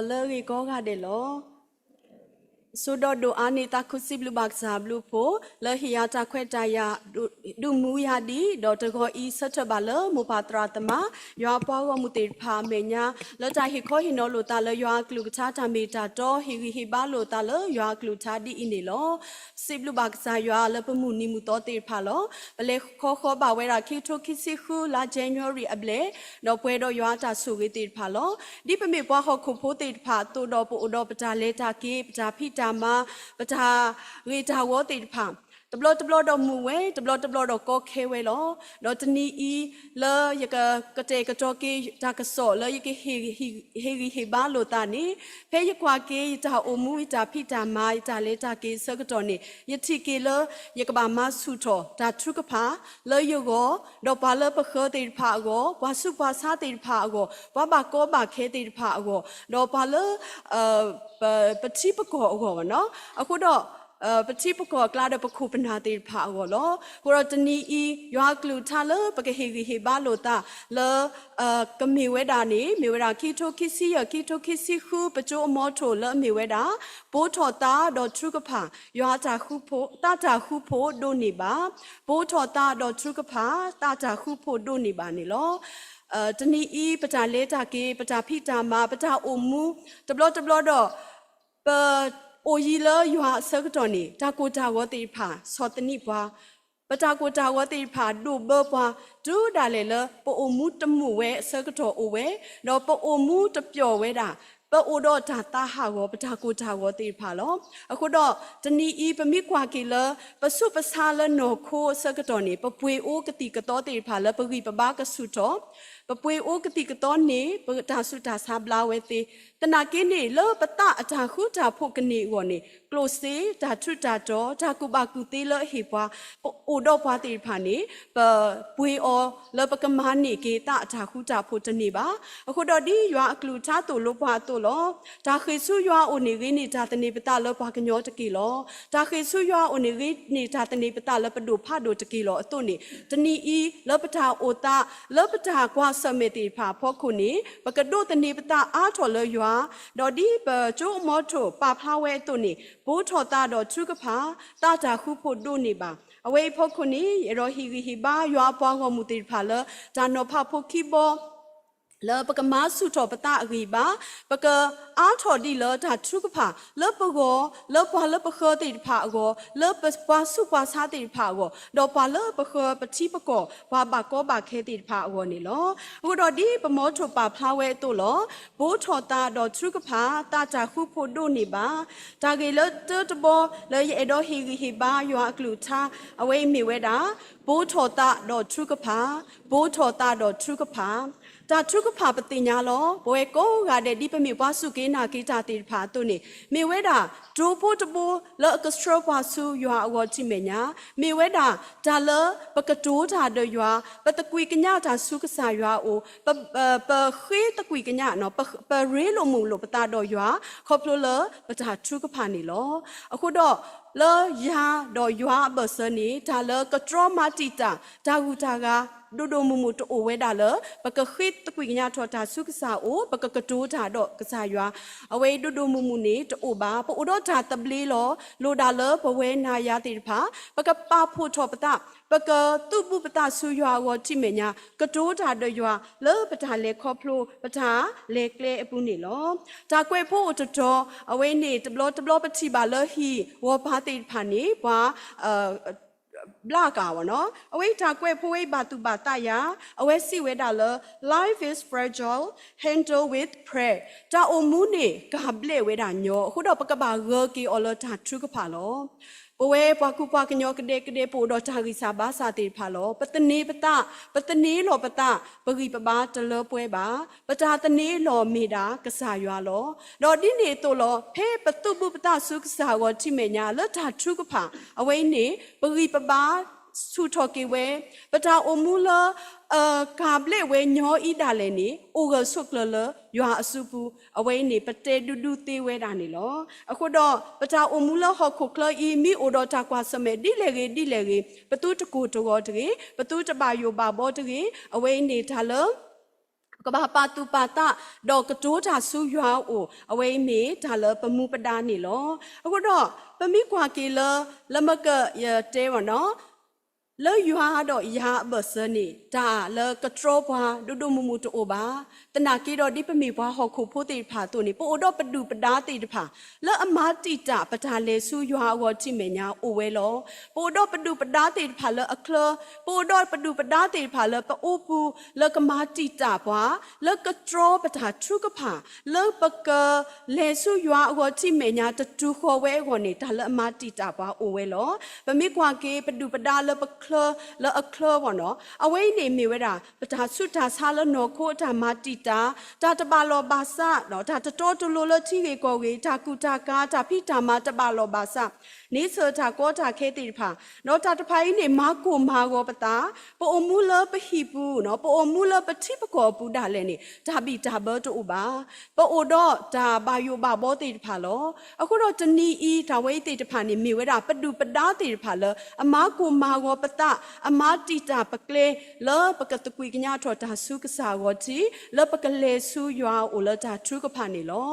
လၢအဂ့ၤကိးဂၤဒဲးလီၤ. စိဒီးဒိၣ်အါန့ၢ်သးခုစံးဘျုးဘၣ်ကစၢ်အဘျုးအဖှိၣ် လၢဟ့ၣ်ယၤတၢ်ခွဲးတၢ်ယာ် ဒုးမူယၤဒံး ဒီးတဂီၤအံၤဆၢထၢၣ်ဘၣ်လၢမိၢ်ပၢ်သရၣ်သမါ ယွၤအပှၤဂီၢ်မုၢ်သ့ၣ်တဖၣ်အမဲာ်ညါ လၢတၢ်ဟ့ၣ်ခီဟ့ၣ်နီၤလိာ်သးလၢယွၤအကလုၢ်ကထါ တၢ်မ့ၢ်တၢ်တီ ဟ့ၣ်ဂံၢ်ဟ့ၣ်ဘါလိာ်သးလၢယွၤအကလုၢ်ကထါဒ်အံၤန့ၣ်လီၤ. စံးဘျုးဘၣ်ကစၢ်ယွၤလၢပမုၢ်နံၤမုၢ်သီသ့ၣ်တဖၣ်လီၤ. ပလဲၤဃီဃီဘၣ်ဝဲဒၣ်ခံကထိခံဆံဃု လါ January အဘျဲၣ် ဒီးပှဲၤဒီးယွၤအတၢ်ဆိၣ်ဂ့ၤသ့ၣ်တဖၣ်လီၤ. ဒ်ပမ့ၢ်ပှၤဟီၣ်ခိၣ်ဖိသ့ၣ်တဖၣ်အသိးဒီး ပအိၣ်ဒီးပတၢ်လဲၤတၢ်က့ၤ ပတၢ်ဖံးတၢ်မၤ ပတၢ်ဂ့ၤတၢ်ဝီသ့ၣ်တဖၣ် တဘျီတဘျီဒီးမုာ်ဝဲ တဘျီတဘျီဒီးကီခဲဝဲလီၤ. ဒီးတနံၤအံၤ လၢယကကတဲာ်ကတီၤက့ၤတၢ်ကစီၣ်လၢယကဟ့ၣ်ဂံၢ်ဟ့ၣ်ဘါလိာ်သးန့ၣ် ဖဲယကွၢ်က့ၤယတၢ်အိၣ်မူ ယတၢ်ဖံးတၢ်မၤ ယတၢ်လဲၤတၢ်က့ၤအဆၢကတီၢ်န့ၣ် ယထံၣ်က့ၤလၢယကဘၣ်မၤဆူၣ်ထီၣ်တၢ်ထုကဖၣ်လၢယဂီၢ် ဒီးပှၤလၢပဃၢၤသ့ၣ်တဖၣ်အဂီၢ် ပှၤဆူးပှၤဆါသ့ၣ်တဖၣ်အဂီၢ် ပှၤဘၣ်ကီဘၣ်ခဲသ့ၣ်တဖၣ်အဂီၢ် ဒီးပှၤလၢ ပထံပကီၢ်အဂီၢ်ဘၣ်နီၤ. အဃိဒီး ပထံပကီၢ်အကျါဒီးပခိၣ်ပနၢ်သ့ၣ်တဖၣ်အဂီၢ်လီၤ. အဃိဒီးတနံၤအံၤ ယွၤအကလုၢ်ကထါလၢပကဟ့ၣ်ဂံၢ်ဟ့ၣ်ဘါလိာ်သးလၢ ကမ့ၢ်ဝဲဒၣ်န့ၣ် မ့ၢ်ဝဲဒၣ်ခံကထိခံဆံယဲၢ် ခံကထိခံဆံဃု ပကၠိအမီထိၣ်လၢအမ့ၢ်ဝဲဒၣ် ပိာ်ထီၣ်သးဒီးထုကဖၣ် ယွၤအတၢ်ဃူဖိး သးတၢ်ဃူဖိးဒိးန့ၢ်ဘၣ် ပိာ်ထီၣ်သးဒီးထုကဖၣ် သးတၢ်ဃူဖိးဒိးန့ၢ်ဘၣ်န့ၣ်လီၤ. တနံၤအံၤ ပတၢ်လဲၤတၢ်က့ၤ ပတၢ်ဖံးတၢ်မၤ ပတၢ်အိၣ်မူ တဘျီတဘျီဒီး ပအိၣ်ယံၤလၢယွၤအဆၢကတီၢ်န့ၣ် တၢ်ကိၢ်တၢ်ဂီၤသ့ၣ်တဖၣ် ဆီၣ်သနံးပှၤ, ပတၢ်ကိၢ်တၢ်ဂီၤသ့ၣ်တဖၣ် ဒိၣ်ဘၢပှၤ တုၤဒၣ်လဲာ်လၢ ပအိၣ်မူတမုာ်ဝဲအဆၢကတီၢ်အိၣ်ဝဲ, ဒီးပအိၣ်မူတပျီာ်ဝဲဒၣ် ပအိၣ်ဒီးတၢ်သးဟးဂီၤ ပတၢ်ကိၢ်တၢ်ဂီၤသ့ၣ်တဖၣ်လီၤ. အဃိဒီး တနံၤအံၤ ပမ့ၢ်ကွၢ်က့ၤလၢ ပဆူးပဆါလၢနီၢ်ခိအဆၢကတီၢ်န့ၣ် ပပှ့ၤအိၣ်ကသံၣ်ကသီသ့ၣ်တဖၣ်လၢပဂံၢ်ပဘါကဆူၣ်ထီၣ်, ပပှ့ၤအိၣ်ကသံၣ်ကသီန့ၣ် ပတၢ်ဆူးတၢ်ဆါဘျါဝဲသ့, သနာ်က့န့ၣ် လၢပသးအတၢ်ဃူတၢ်ဖိးကန့ၢ်အဂီၢ်န့ၣ် ကျိၣ်စ့, တၢ်ထူးတၢ်တီၤ, တၢ်ကူၣ်ဘၣ်ကူၣ်သ့လၢအဟ့ၣ်ပှၤ ပအိၣ်ဒီးပှၤသ့ၣ်တဖၣ်န့ၣ် ပပှ့ၤအီၤလၢပကမၤန့ၢ်က့ၤသးအတၢ်ဃူတၢ်ဖိးတန့ၢ်ဘၣ်. အဃိဒီးဒ်ယွၤအကလုၢ်ကထါသိၣ်လိပှၤအသိးလီၤ. တၢ်ဃ့ၢ်ဆူယွၤအအိၣ်န့ၣ် ဂ့ၤန့ၢ်တၢ်သန့ၤပသးလၢပှၤကညီတက့ၢ်လီၤ. တၢ်ဃ့ၢ်ဆူယွၤအအိၣ်န့ၣ် ဂ့ၤန့ၢ်တၢ်သန့ၤပသးလၢပဒိၣ်ဖးဒိၣ်တက့ၢ်လီၤ. အသိးန့ၣ် တနံၤအံၤ လၢပတၢ်အိၣ်သး လၢပတၢ်ကွၢ်ဆၢၣ်မဲာ်သ့ၣ်တဖၣ်အဖီခိၣ်န့ၣ် ပကဒိးသန့ၤပသးအါထီၣ်လၢယွၤ, ဒီးဒ်ပကၠိအမီထိၣ်ပာ်ဖျါဝဲအသိးန့ၣ် ပိာ်ထီၣ်သးဒီးထုကဖၣ် သးတၢ်ဃူဖိးဒိးန့ၢ်ဘၣ်. အဝဲအံၤအဖီခိၣ်န့ၣ် ယအဲၣ်ဒိးဟ့ၣ်ဂံၢ်ဟ့ၣ်ဘါယွၤအပှၤဂီၢ်မုၢ်သ့ၣ်တဖၣ်လၢ တၢ်နီၤဖးဖိခံဘီ လၢပကမၤဆူၣ်ထီၣ်ပသးအဂံၢ်ဘါ, ပကအါထီၣ်ဒံးလၢတၢ်ထုကဖၣ် လၢပဂီၢ်, လၢပှၤလၢပဃၢၤသ့ၣ်တဖၣ်အဂီၢ်, လၢပှၤဆူးပှၤဆါသ့ၣ်တဖၣ်အဂီၢ်, ဒီးပှၤလၢပဃၢၤပထံပကီၢ် ပှၤဘၣ်ကီဘၣ်ခဲသ့ၣ်တဖၣ်အဂီၢ်န့ၣ်လီၤ. အဃိဒီးဒ်ပမီထိၣ်ပာ်ဖျါဝဲအသိးလီၤ. ပိာ်ထီၣ်သးဒီးထုကဖၣ် သးတၢ်ဃူဖိးဒိးန့ၢ်ဘၣ်. တၢ်ဂ့ၢ်လၢတၢတဘီ လၢယအဲၣ်ဒိးဟ့ၣ်ဂံၢ်ဟ့ၣ်ဘါယွၤအကလုၢ်ကထါ အဝဲအံၤမ့ၢ်ဝဲဒၣ် ပိာ်ထီၣ်သးဒီးထုကဖၣ်, ပိာ်ထီၣ်သးဒီးထုကဖၣ်. တၢ်ထုကဖၣ်ပသ့ၣ်ညါလီၤ. ပဝဲကိးဂၤဒဲး ဒ်ပမ့ၢ်ပှၤစူၢ်က့ၤနာ်က့ၤတၢ်သ့ၣ်တဖၣ်အသိးန့ၣ် မ့ၢ်ဝဲဒၣ် တိၤဖိတဘိလၢအကဆှၢပှၤဆူယွၤအဂီၢ်ထံးမဲာ်ညါ, မ့ၢ်ဝဲဒၣ် တၢ်လၢပကတိၤတၢ်ဒီးယွၤ, ပသကွံာ်ကညးတၢ်ဆူကစၢ်ယွၤအအိၣ်, ပဃ့သကွံာ်ကညး, ပရ့လိာ်မုာ်လိာ်ပသးဒီးယွၤ ခီဖျိလၢပတၢ်ထုကဖၣ်န့ၣ်လီၤ. အဃိဒီး လၢယၤဒီးယွၤအဘၢၣ်စၢၤန့ၣ် တၢ်လၢကတြီမၤတံာ်တာ် တၢ်ဂုၤတၢ်ဂၤ ဒိၣ်ဒိၣ်မုၢ်မုၢ်တအိၣ်ဝဲဒၣ်လၢ ပကဃ့သကွံာ်ကညးထီၣ်တၢ်ဆူကစၢ်အအိၣ်, ပကကတိၤတၢ်ဒီးကစၢ်ယွၤ, အဝဲအံၤဒိၣ်ဒိၣ်မုၢ်မုၢ်န့ၣ်တအိၣ်ဘၣ်. ပအိၣ်ဒီးတၢ်သဘျ့လီၤ. လိၣ်ဒၣ်လၢပဝဲနၤယၤသ့ၣ်တဖၣ် ပကပာ်ဖှိၣ်ထီၣ်ပသး, ပကသုးဘူးပသးဆူယွၤအဂီၢ်ထံးမဲာ်ညါ, ကတိၤတၢ်ဒီးယွၤ လၢပတၢ်လဲၤခီဖျိ ပတၢ်လဲၤကျဲအပူၤန့ၣ်လီၤ. တၢ်ကွဲးဖိအိၣ်တတီၤ, အဝဲန့ၣ် တဘျီတဘျီပထံၣ်ဘၣ်လၢဟံၣ်ဂီၤပၤသ့ၣ်တဖၣ်န့ၣ် ပှၤ ဘျးကးဝဲနီၤ. အဝဲအံၤတၢ်ကွဲးဖိဝဲအံၤဘၣ်သူၣ်ဘၣ်သးယၤ, အဝဲစံးဝဲဒၣ်လၢ Life is fragile, handle with prayer. တၢ်အိၣ်မူန့ၣ် ကၤဘျဲးဝဲဒၣ်ညီ, အဃိဒီးပကဘၣ်ဂၢၢ်က့ၤအီၤလၢတၢ်ထုကဖၣ်လီၤ. ပဝဲပှၤကူပှၤကညီကဒဲကဒဲ ပအိၣ်ဒီးတၢ်ဂံၢ်စၢ်ဘါစၢ်သ့ၣ်တဖၣ်လီၤ. ပသန့ၤပသး, ပသန့ၤလီၤပသး, ပဂံၢ်ပဘါတလၢပှဲၤဘၣ်. ပတၢ်သန့ၤလီၤမ့ၢ်ဒၣ်ကစၢ်ယွၤလီၤ. ဒီးဒ်န့ၣ်အသိးလီၤ, ဖဲပသုးဘူးပသးဆူကစၢ်အဂီၢ်ထံးမဲာ်ညါ လၢတၢ်ထုကဖၣ် အဝဲအံၤန့ၣ် ပဂံၢ်ပဘါဆူၣ်ထီၣ်က့ၤဝဲ, ပတၢ်အိၣ်မူလၢ ကၤဘျဲးဝဲညီအံၤဒၣ်လဲာ်န့ၣ် အိၣ်ဂၢၢ်ဆိးကျၢၤလၢယွၤအစုပူၤ, အဝဲအံၤန့ၣ် ပတဲဒူဒူသ့ဝဲဒၣ်န့ၣ်လီၤ. အဃိဒီး ပတၢ်အိၣ်မူလၢဟီၣ်ခိၣ်ချၢအံၤ မ့ၢ်အိၣ်ဒီးတၢ်ကွၢ်ဆၢၣ်မဲာ်ဒ်လဲၣ်ဂ့ၤဒ်လဲၣ်ဂ့ၤ, ပသုတကိၢ်တဂီၤတဂ့ၤ, ပသုတဘၣ်ယိၣ်ဘၣ်ဘီတဂ့ၤ, အဝဲအံၤန့ၣ်တၢ်လၢ ပကဘၣ်ပာ်သူၣ်ပာ်သး ဒီးကတိၤတၢ်ဆူယွၤအအိၣ်, အဝဲအံၤမ့ၢ်တၢ်လၢပမူပဒါန့ၣ်လီၤ. အဃိဒီး ပမ့ၢ်ကွၢ်က့ၤလၢ လၢမကယတဲဘၣ်နီၤ လၢယွၤဒီးယၤအဘၢၣ်စၢၤန့ၣ် တၢ်လၢကတြီပှၤဒိၣ်ဒိၣ်မုၢ်မုၢ်တအိၣ်ဘၣ်. သနာ်က့ဒီးဒ်ပမ့ၢ်ပှၤဟီၣ်ခိၣ်ဖိသ့ၣ်တဖၣ်အသိးန့ၣ် ပအိၣ်ဒီးပဒုၣ်ပဒါသ့ၣ်တဖၣ် လၢအမၤတံာ်တာ်ပတၢ်လဲၤဆူယွၤအဂီၢ်ထံးမဲာ်ညါအိၣ်ဝဲလီၤ. ပအိၣ်ဒီးပဒုၣ်ပဒါသ့ၣ်တဖၣ်လၢအချၢ, ပအိၣ်ဒီးပဒုၣ်ပဒါသ့ၣ်တဖၣ်လၢပအိပူၤ လၢကမၤတံာ်တာ်ပှၤ, လၢကတြီပတၢ်ထုကဖၣ်, လၢပက လဲၤဆူယွၤအဂီၢ်ထံးမဲာ်ညါတတုၤဃီၤဝဲအဂီၢ်န့ၣ် တၢ်လၢအမၤတံာ်တာ်ပှၤအိၣ်ဝဲလီၤ. ပမ့ၢ်ကွၢ်က့ၤ ပဒုၣ်ပဒါလၢပချၢ လၢအချၢဘၣ်နီၤ အဝဲအံၤန့ၣ်မ့ၢ်ဝဲဒၣ် ပတၢ်ဆူးတၢ်ဆါလၢနီၢ်ခိအတၢ်မၤတံာ်တာ်, တၢ်တဘၣ်လီၢ်ဘၣ်စး, တၢ်တတီတလိၤလၢထံဂ့ၢ်ကီၢ်ဂ့ၢ်, တၢ်ကူၣ်တၢ်ကၤ, တၢ်ဖံးတၢ်မၤတဘၣ်လီၢ်ဘၣ်စး, န့ဆၢၣ်တၢ်ကီတၢ်ခဲသ့ၣ်တဖၣ်, ဒီးတၢ်တဖၣ်အံၤန့ၣ် မၤကိၢ်မၤဂီၤပသး, ပအိၣ်မူလၢပဟံၣ်ပူၤနီၤ ပအိၣ်မူလၢပထံပကီၢ်အပူၤဒၣ်လဲာ်န့ၣ် တၢ်ဘံၣ်တၢ်ဘၢတအိၣ်ဘၣ်. ပအိၣ်ဒီးတၢ်ဘၣ်ယိၣ်ဘၣ်ဘီသ့ၣ်တဖၣ်လီၤ. အဃိဒီးတနံၤအံၤ တၢ်ဝဲအံၤသ့ၣ်တဖၣ်န့ၣ် မ့ၢ်ဝဲဒၣ်ပဒုၣ်ပဒါသ့ၣ်တဖၣ်လၢ အမၤကိၢ်မၤဂီၤပသး, အမၤတံာ်တာ်ပကျဲ လၢပကသကွံာ်ကညးထီၣ်တၢ်ဆူကစၢ်အဂီၢ်ထံး, လၢပကလဲၤဆူယွၤအအိၣ်လၢတၢ်ထုကဖၣ်န့ၣ်လီၤ.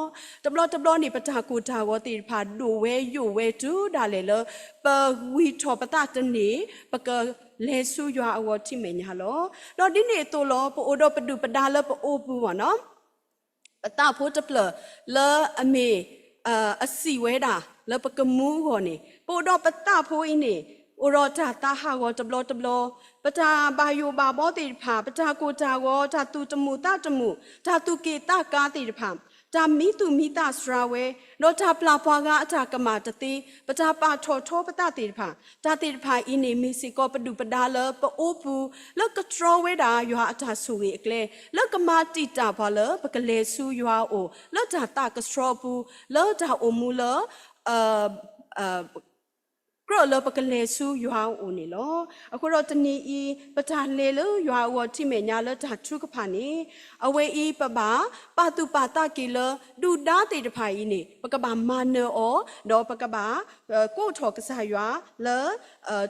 တဘျီတဘျီန့ၣ် ပတၢ်ကိၢ်တၢ်ဂီၤသ့ၣ်တဖၣ် ဒိၣ်ဝဲယိၣ်ဝဲတုၤဒၣ်လဲာ်လၢ ပဝံၢ်ထီၣ်ပသးတန့ၢ် ပကလဲၤဆူယွၤအဂီၢ်ထံးမဲာ်ညါလီၤ. ဒီးဒ်န့ၣ်အသိးလီၤ ပအိၣ်ဒီးပဒုၣ်ပဒါလၢပအိပူၤဘၣ်နီၤ ပသးဖိတဖျၢၣ်လၢအမ့ၢ် အစံၣ်ဝဲဒၣ်လၢပကမူအဂီၢ်န့ၣ် ပအိၣ်ဒီးပသးဖိအံၤန့ၣ် အိၣ်ဒီးတၢ်သးဟးဂီၤတဘျီတဘျီ, ပတၢ်ဘၣ်ယိၣ်ဘၣ်ဘီသ့ၣ်တဖၣ်, ပတၢ်ကိၢ်တၢ်ဂီၤ, တၢ်သူၣ်တမုာ်သးတမုာ်, တၢ်သူၣ်က့ၣ်သးကါသ့ၣ်တဖၣ်, တၢ်မံသူၣ်မံသးစှၤဝဲ, ဒီးတၢ်ပျၢ်ပှၤဂၤအတၢ်ကမၣ်တသ့, ပတၢ်ပာ်ထီၣ်ထီပသးသ့ၣ်တဖၣ်, တၢ်သ့ၣ်တဖၣ်အံၤန့ၣ် မ့ၢ်စ့ၢ်ကီးပဒုၣ်ပဒါလၢပအိပူၤ လၢကတြီဝဲဒၣ်ယွၤအတၢ်ဆိၣ်ဂ့ၤအကျဲ, လၢကမၤတံာ်တာ်ပှၤလၢပကလဲၤဆူယွၤအအိၣ် လၢတၢ်သးကဆှီအပူၤ, လၢတၢ်အိၣ်မူလၢ ကြၢးလၢပကလဲၤဆူယွၤအအိၣ်န့ၣ်လီၤ. အဃိဒီးတနံၤအံၤ ပတၢ်လဲၤလၢယွၤအဂီၢ်ထံးမဲာ်ညါလၢတၢ်ထုကဖၣ်န့ၣ် အဝဲအံၤပဘၣ်ပာ်သူၣ်ပာ်သးက့ၤလၢ ဒုၣ်ဒါသ့ၣ်တဖၣ်အံၤန့ၣ် ပကဘၣ်မၤနၢၤအီၤ, ဒီးပကဘၣ် ကိးထီၣ်ကစၢ်ယွၤလၢ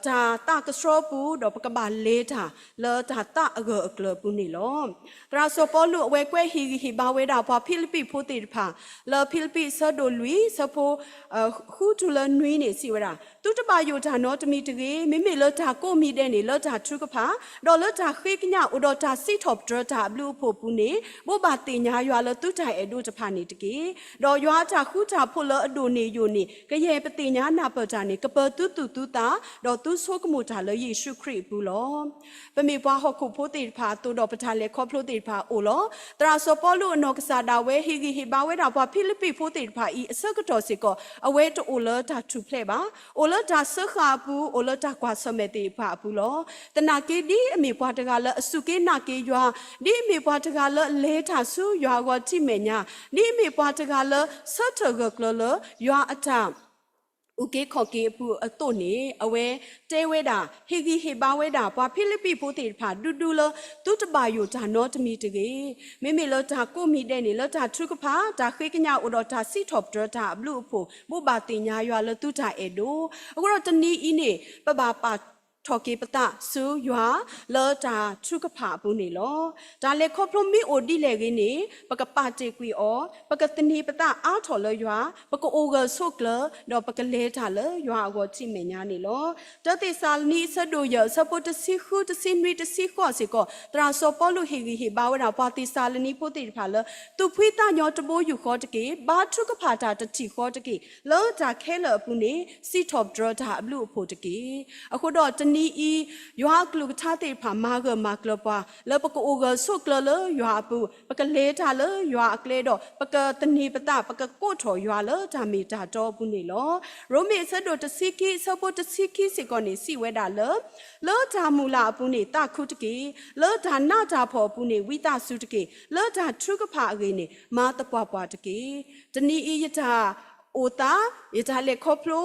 တၢ်သးကဆှီအပူၤ, ဒီးပကဘၣ်လဲၤတၢ်လၢတၢ်သးအဂၢၢ်အကျၢၤအပူၤန့ၣ်လီၤ. သရၣ်စီၤပီလူးအဝဲကွဲးဟ့ၣ်ဂံၢ်ဟ့ၣ်ဘါဝဲဒၣ်ပှၤဖံလံးပံးဖိသ့ၣ်တဖၣ် လၢဖံလံးပံးအဆၢဒိၣ်လွံၢ် အဆၢဖိ ဃုတုၤလၢနွံန့ၣ် စံးဝဲဒၣ်, သုတဘၣ်ယိၣ်တၢ်နီတမံၤတဂ့ၤ, မ့မ့ၢ်လၢတၢ်ကိးမံၤဒဲးန့ၣ် လၢတၢ်ထုကဖၣ်, ဒီးလၢတၢ်ဃ့ကညးအိၣ်ဒီးတၢ်စံးထီၣ်ပတြၢၤတၢ်အဘျုးအဖှိၣ်အပူၤန့ၣ် ဘိးဘၣ်သ့ၣ်ညါယွၤလၢသုတၢ်အဲၣ်ဒိးတဖၣ်န့ၣ်တက့ၢ်. ဒီးယွၤအတၢ်ဃူတၢ်ဖိးလၢအဒိၣ်န့ၢ်ယိာ်န့ၢ် ကယဲၢ်ပသ့ၣ်ညါနၢ်ပၢၢ်တၢ်န့ၣ် ကပၢၤသုသူၣ်သုသး, ဒီးသုဆိကမိၣ်တၢ်လၢယ့ၣ်ၡူးခရံာ်အပူၤလီၤ. ပမ့ၢ်ပှၤဟီၣ်ခိၣ်ဖိသ့ၣ်တဖၣ်အသိးဒီး ပတၢ်လဲၤခီဖျိသ့ၣ်တဖၣ်အိၣ်လီၤ. သရၣ်စီၤပီလူးအနီၢ်ကစၢ်ဒၣ်ဝဲ ဟ့ၣ်ဂံၢ်ဟ့ၣ်ဘါဝဲဒၣ်ပှၤဖံလံးပံးဖိသ့ၣ်တဖၣ်အံၤ အဆၢကတီၢ်စ့ၢ်ကီး အဝဲတအိၣ်လၢတၢ်ထူၣ်ဖျဲးဘၣ်. အိၣ်လၢတၢ်စၢဃာ်အပူၤ, အိၣ်လၢတၢ်ကွၢ်ဆၢၣ်မဲာ်သ့ၣ်တဖၣ်အပူၤလီၤ. သနာ်က့ ဒ်အမ့ၢ်ပှၤတဂၤလၢအစူၢ်က့ၤနာ်က့ၤယွၤ, ဒ်အမ့ၢ်ပှၤတဂၤလၢအလဲၤတၢ်ဆူယွၤအဂီၢ်ထံးမဲာ်ညါ, ဒ်အမ့ၢ်ပှၤတဂၤလၢဆၢထၢၣ်ဂၢၢ်ကျၢၤလၢယွၤအတၢ် အုၣ်က့ၤခီၣ်က့ၤအပူၤအသိးန့ၣ် အဝဲတဲဝဲဒၣ် ဟ့ၣ်ဂံၢ်ဟ့ၣ်ဘါဝဲဒၣ် ပှၤဖံလံးပံးဖိသ့ၣ်တဖၣ် ဒူဒူလၢ သုတဘၣ်ယိၣ်တၢ်နီတမံၤတဂ့ၤ. မ့မ့ၢ်လၢတၢ်ကိးမံၤဒဲးန့ၣ် လၢတၢ်ထုကဖၣ်, တၢ်ဃ့ကညးအိၣ်ဒီးတၢ်စံးထီၣ်ပတြၢၤတၢ်အဘျုးအဖှိၣ်, ဘိးဘၣ်သ့ၣ်ညါယွၤလၢသုတၢ်အဲၣ်ဒိး. အဃိဒီးတနံၤအံၤန့ၣ် ပဘၣ်ပာ်ထီၣ်က့ၤပသးဆူယွၤ လၢတၢ်ထုကဖၣ်အပူၤန့ၣ်လီၤ. တၢ်လဲၤခီဖျိမ့ၢ်အိၣ်ဒ်လဲၣ်ဂ့ၤန့ၣ် ပကပာ်တ့ၢ်ကွံာ်အီၤ, ပကသန့ၤပသးအါထီၣ်လၢယွၤ, ပကအိၣ်ဂၢၢ်ဆိးကျၢၤ, ဒီးပကလဲၤတၢ်လၢယွၤအဂီၢ်ထံးမဲာ်ညါန့ၣ်လီၤ. တၢသ့းစၤလနံ အဆၢဒိၣ်ယဲၢ် အဆၢဖိတဆံဃု တဆံနွံ တဆံဃိးစ့ၢ်ကီး သရၣ်စီၤပီလူးဟ့ၣ်ဂံၢ်ဟ့ၣ်ဘါဝဲဒၣ် ပှၤသ့းစၤလနံဖိသ့ၣ်တဖၣ်လၢ သူၣ်ဖှံသးညီတဘိယူၢ်ဃီတက့ၢ်, ဘါထုကဖၣ်တၢ်တထံၣ်ဃီတက့ၢ်, လၢတၢ်ခဲလၢာ်အပူၤန့ၣ် စံးထီၣ်ပတြၢၤတၢ်အဘျုးအဖှိၣ်တက့ၢ်. အဃိဒီးတနံၤအံၤ ယွၤအကလုၢ်ကထါသ့ၣ်တဖၣ် မၤဂၢၢ်မၤကျၢၤပှၤ လၢပကအိၣ်ဂၢၢ်ဆိးကျၢၤလၢယွၤအပူၤ, ပကလဲၤတၢ်လၢယွၤအကျဲဒီး ပကသန့ၤပသး, ပကကိးထီၣ်ယွၤလၢတၢ်မ့ၢ်တၢ်တီအပူၤန့ၣ်လီၤ. ရိမ့ၤအဆၢဒိၣ်တဆံခံ အဆၢဖိတဆံခံစ့ၢ်ကီးန့ၣ် စံးဝဲဒၣ်လၢ လၢတၢ်မုၢ်လၢ်အပူၤန့ၣ် သးခုတက့ၢ်. လၢတၢ်နးတၢ်ဖှီၣ်အပူၤန့ၣ် ဝံသးစူၤတက့ၢ်. လၢတၢ်ထုကဖၣ်အဂ့ၢ်န့ၣ် မၤသပှၢ်ပှၢ်တက့ၢ်. တနံၤအံၤ ယတၢ်အိၣ်သး, ယတၢ်လဲၤခီဖျိ,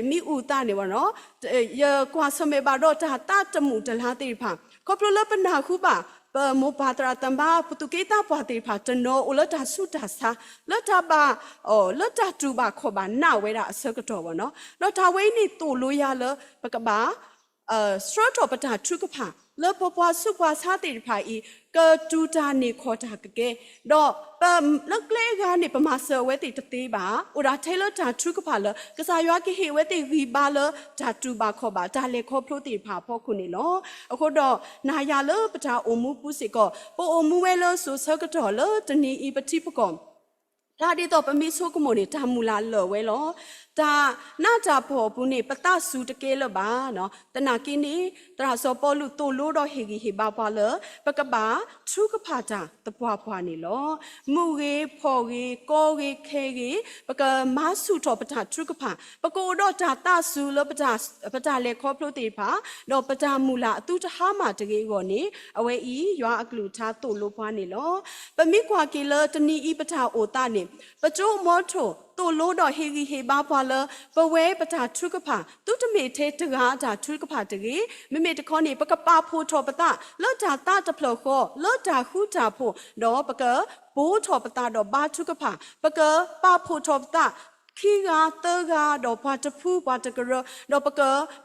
မံအူသးန့ၣ်ဘၣ်နီၤ, ယကွၢ်ဆၢၣ်မဲာ်ဘၣ်ဒီးတၢ်သးတမုာ်တလၤသ့ၣ်တဖၣ်, ခီဖျိလၢပနၢ်ဟူဘၣ် ပမိၢ်ပၢ်သရၣ်သမါ ပသူၣ်က့သးပှၢ်သ့ၣ်တဖၣ် တနီၤအိၣ်လၢတၢ်ဆူးတၢ်ဆါ, လၢတၢ်ဘၣ်, လၢတၢ်တူၢ်ဘၣ်ခီၣ်ဘၣ်နးဝဲဒၣ်အဆၢကတီၢ်ဘၣ်နီၤ, ဒီးတၢ်ဝဲအံၤန့ၣ်သိၣ်လိယၤလၢ ပကဘၣ် ဆှၢထီၣ်ပတၢ်ထုကဖၣ် လၢပပှၤဆူးပှၤဆါသ့ၣ်တဖၣ်အံၤ ကတူၢ်တၢ်န့ၢ်ခီၣ်တၢ်ကကဲ, ဒီးပလၢကျဲအဂၤန့ၣ် ပမၤစၢၤအဝဲသ့ၣ်တသ့ဘၣ်. အိၣ်ဒၣ်ထဲလၢတၢ်ထုကဖၣ်လၢ ကစၢ်ယွၤကဟ့ၣ်အဝဲသ့ၣ်ဂံၢ်ဘါလၢတၢ်တူၢ်ဘၣ်ခီၣ်ဘၣ် တၢ်လဲၤခီဖျိသ့ၣ်တဖၣ်အဖီခိၣ်န့ၣ်လီၤ. အဃိဒီး နၤယၤလၢပတၢ်အိၣ်မူပူၤစ့ၢ်ကီး ပအိၣ်မူဝဲလၢစိၤဆၢကတီၢ်လၢတနံၤအံၤ ပထံပကီၢ် ဖျါဒ်သိးပမ့ၢ်ဆိကမိၣ်န့ၣ် တၢ်မုၢ်လၢ်လၢာ်ဝဲလီၤ. တၢ်နးတၢ်ဖှီၣ်အပူၤန့ၣ် ပသးစူၤတကဲလၢၤဘၣ်. သနာ်က့န့ၣ် သရၣ်စီၤပီလူးသိၣ်လိဒီးဟ့ၣ်ဂံၢ်ဟ့ၣ်ဘါပှၤလၢ ပကဘၣ်ထုကဖၣ်တၢ်သပှၢ်ပှၢ်န့ၣ်လီၤ. မုၢ်ဂ့ၤ, ဖှီၣ်ဂ့ၤ, ကီဂ့ၤ, ခဲဂ့ၤ, ပကမၤဆူၣ်ထီၣ်ပတၢ်ထုကဖၣ်, ပကအိၣ်ဒီးတၢ်သးစူၤလၢ ပတၢ်လဲၤခီဖျိသ့ၣ်တဖၣ်, ဒီးပတၢ်မုၢ်လၢ်အသုတဟါမၢ်တဂ့ၤအဂီၢ်န့ၣ် အဝဲအံၤ ယွၤအကလုၢ်ကထါသိၣ်လိပှၤန့ၣ်လီၤ. ပမ့ၢ်ကွၢ်က့ၤလၢတနံၤအံၤပတၢ်အိၣ်သးန့ၣ် ပကၠိအမီထိၣ် သိၣ်လိဒီးဟ့ၣ်ဂံၢ်ဟ့ၣ်ဘါပှၤလၢ ပဝဲပတၢ်ထုကဖၣ် သုတမ့ၢ်ထဲတဂၤအတၢ်ထုကဖၣ်တဂ့ၤ, မ့မ့ၢ်တခီန့ၣ် ပကပာ်ဖှိၣ်ထီၣ်ပသး လၢတၢ်သးတဖျၢၣ်ဃီ လၢတၢ်ဃူတၢ်ဖိး, ဒီးပကဘိးထီၣ်ပသးဒီးဘါထုကဖၣ်, ပကပာ်ဖှိၣ်ထီၣ်ပသး ခံဂၤသၢဂၤ ဒီးပှၤတဖုပှၤတကရၢ, ဒီးပက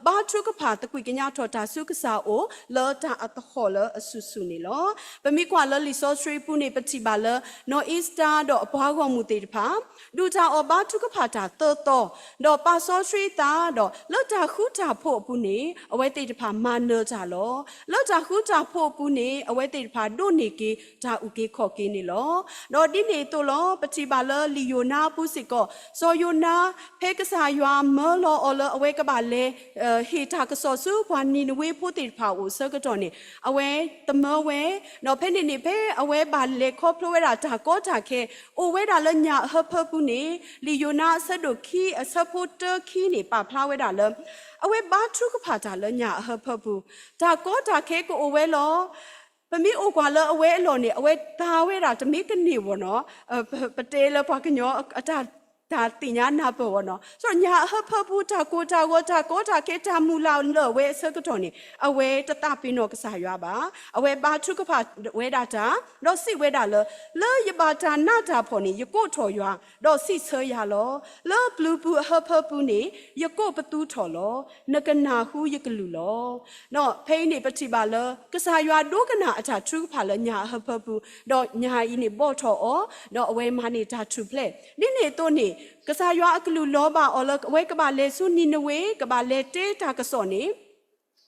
ဘါထုကဖၣ်သကွံာ်ကညးထီၣ်တၢ်ဆူကစၢ်အအိၣ် လၢတၢ်အသဟီၣ်လၢအစုာ်စုာ်န့ၣ်လီၤ. ပမ့ၢ်ကွၢ်လၢလံာ်စီဆှံပူၤန့ၣ် ပထံၣ်ဘၣ်လၢ နီၢ်အ့ၤစတၢၤဒီးအပှၤဂီၢ်မုၢ်သ့ၣ်တဖၣ် ဒုၣ်တၢ်အီၣ်ဘါထုကဖၣ်တၢ်သၢသီ, ဒီးပာ်စီဆှံအသး, ဒီးလၢတၢ်ဃူတၢ်ဖိးအပူၤန့ၣ် အဝဲသ့ၣ်တဖၣ်မၤနၢၤတၢ်လီၤ. လၢတၢ်ဃူတၢ်ဖိးအပူၤန့ၣ် အဝဲသ့ၣ်တဖၣ်ဒိးန့ၢ်က့ၤတၢ်အုၣ်က့ၤခီၣ်က့ၤန့ၣ်လီၤ. ဒီးဒ်န့ၣ်အသိးလီၤ ပထံၣ်ဘၣ်လၢလံာ်ယိၤနါအပူၤစ့ၢ်ကီး, စီၤယိၤနါ ဖဲကစၢ်ယွၤမၢလီၤအီၤလၢအဝဲကဘၣ်လဲၤ ဟ့ၣ်တၢ်ကစီၣ်ဆူပှၤနံၤနဝ့ဖိသ့ၣ်တဖၣ်အအိၣ်အဆၢကတီၢ်န့ၣ် အဝဲသမၢဝဲ, ဒီးဖဲန့ၣ်န့ၣ် ဖဲအဝဲဘၣ်လဲၤခီဖျိဝဲဒၣ်တၢ်ကီတၢ်ခဲ အိၣ်ဝဲဒၣ်လၢညၣ်အဟၢဖၢပူၤန့ၣ် လံာ်ယိၤနါအဆၢဒိၣ်ခံ အဆၢဖိတၢခံန့ၣ် ပာ်ဖျါဝဲဒၣ်လၢ အဝဲဘါထုကဖၣ်တၢ်လၢညၣ်အဟၢဖၢပူၤ, တၢ်ကီတၢ်ခဲကအိၣ်ဝဲလီၤ. ပမ့ၢ်အိၣ်ကွၢ်လၢအဝဲအလီၢ်န့ၣ် အဝဲသါဝဲဒၣ်တမ့ၢ်ကန့ၢ်ဘၣ်နီၤ, ပတဲလၢပှၤကညီအတၢ် တၢ်သ့ၣ်ညါနၢ်ပၢၢ်အီၤနီၤ, စီၤညၣ်အဟၢဖၢပူၤ တၢ်ကိၢ်တၢ်ဂီၤ တၢ်ကီတၢ်ခဲ တၢ်မုၢ်လၢ်လၢာ်ဝဲအဆၢကတီၢ်န့ၣ် အဝဲတသးပ့ၤနီၣ်ကစၢ်ယွၤဘၣ်. အဝဲဘါထုကဖၣ်ဝဲဒၣ်တၢ် ဒီးစံးဝဲဒၣ်လၢ လၢယဘၣ်တၢ်နးတၢ်ဖှီၣ်န့ၣ် ယကိးထီၣ်ယွၤ ဒီးစံးဆၢယၤလီၤ. လၢပျုၤပူၤအဟၢဖၢပူၤန့ၣ် ယကိးပသူထီၣ်လီၤ. နကနၢ်ဟူယကလုၢ်လီၤ. ဒီးဖဲအံၤန့ၣ်ပထံၣ်ဘၣ်လၢ ကစၢ်ယွၤဒိကနၣ်အတၢ်ထုကဖၣ်လၢညၣ်အဟၢဖၢပူၤ, ဒီးညၣ်အံၤန့ၣ်ဘီၣ်ထီၣ်အီၤ, ဒီးအဝဲမၤန့ၢ်တၢ်ထူၣ်ဖျဲး. ဒ်န့ၣ်အသိးန့ၣ် ကစၢ်ယွၤအကလုၢ်လီၤဘၣ်အီၤလၢအဝဲကဘၣ်လဲၤဆူနံၤနဝ့ ကဘၣ်လဲၤတဲတၢ်ကစီၣ်န့ၣ်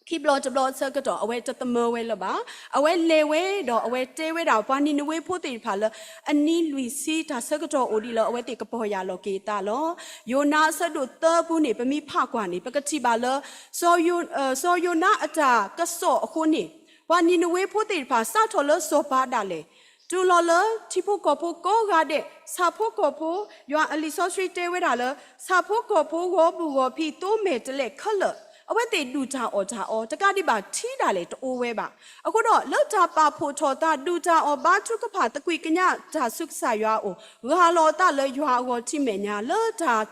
ခံဘျီတဘျီအဆၢကတီၢ် အဝဲတသမၢဝဲလၢၤဘၣ်. အဝဲလဲၤဝဲဒီးအဝဲတဲဝဲဒၣ်ပှၤနံၤနဝ့ဖိသ့ၣ်တဖၣ်လၢ အနံၤလွံၢ်ဆံတၢ်ဆၢကတီၢ်အိၣ်ဒံးလၢအဝဲသ့ၣ်ကပီၢ်ယၢ်လီၤက့ၤအသးလီၤ. ယိၤနါအဆၢဒိၣ်သၢပူၤန့ၣ် ပမ့ၢ်ဖးကွၢ်န့ၣ် ပကထံၣ်ဘၣ်လၢ စီၤယိၤ စီၤယိၤနါအတၢ်ကစီၣ်အဃိန့ၣ် ပှၤနံၤနဝ့ဖိသ့ၣ်တဖၣ် စးထီၣ်လၢစီၤပၤဒၣ်လဲာ် တုၤလီၤလၢထံဖိကီၢ်ဖိကိးဂၤဒဲး, ဆၣ်ဖိကီၢ်ဖိ, ယွၤအလံာ်စီဆှံတဲဝဲဒၣ်လၢ ဆၣ်ဖိကီၢ်ဖိဂီၤဘူၣ်ဂီၤဖံး သိမဲာ်တဲးလဲးခဲလၢာ် အဝဲသ့ၣ်ဒုၣ်တၢ်အီၣ်တၢ်အီ တကးဒံးဘၣ်ထံဒၣ်လဲာ်တအိၣ်ဝဲဘၣ်. အဃိဒီးလၢတၢ်ပာ်ဖှိၣ်ထီၣ်သး ဒုၣ်တၢ်အီၣ်ဘါထုကဖၣ် သကွံာ်ကညးတၢ်ဆူကစၢ်ယွၤအအိၣ် ဂၢ်လီၤအသးလၢယွၤအဂီၢ်ထံးမဲာ်ညါ လၢတၢ်